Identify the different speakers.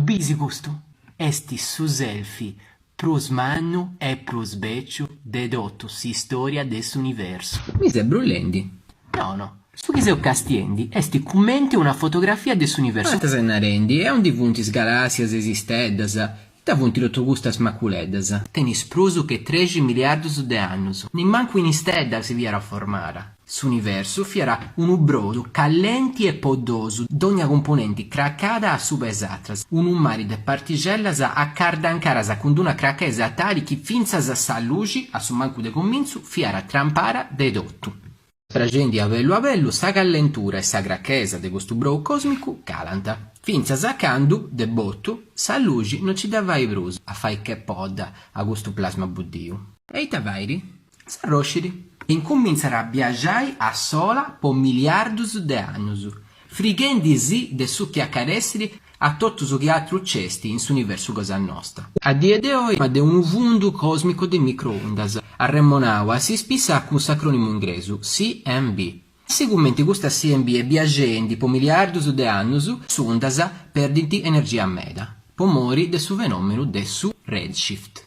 Speaker 1: bisi custu? Est su selfie prus mannu e prus bèciu de totu s'istòria de s'universu. Mi ses brullendi? No, no. Su chi seu castiendi est cumenti una fotografia de s'universu. Ma ita ses narendi? E aundi funt is galàssias e is isteddas? Ita funt totu custas maculeddas? Tenit prus che trexi miliardus de annus. Nimancu una istedda si fiat formada. S'universu fiat unu brodu callenti e poddosu, dogna cumponenti cracada a suba 'e is atras, unu mari de partigellas acardancadas cun d'una crachesa tali chi fintzas sa luxi, a su mancu de cumintzu, fiat trampada de totu. Spraxendi a bellu a bellu, sa callentura e sa crachesa de custu brou còsmicu calant, fintzas a candu, de botu, sa luxi no nci dda fait prus a fai che podda a custu plasma buddiu. E ita fait? S'arroscit e incumintzat a biaxai a sola po miliardus de annus, frighendi-sì de su chi acadessit a totu su chi atru nc'est in s'universu cosa nosta. A die de oi de unu fundu còsmicu de microundas, arremonau a s'ispissa cun s'acrònimu ingresu CMB. Sigumenti custa CMB est biaxendi po miliardus de annus, is undas perdint energia meda, po mori de su fenòmenu de su redshift.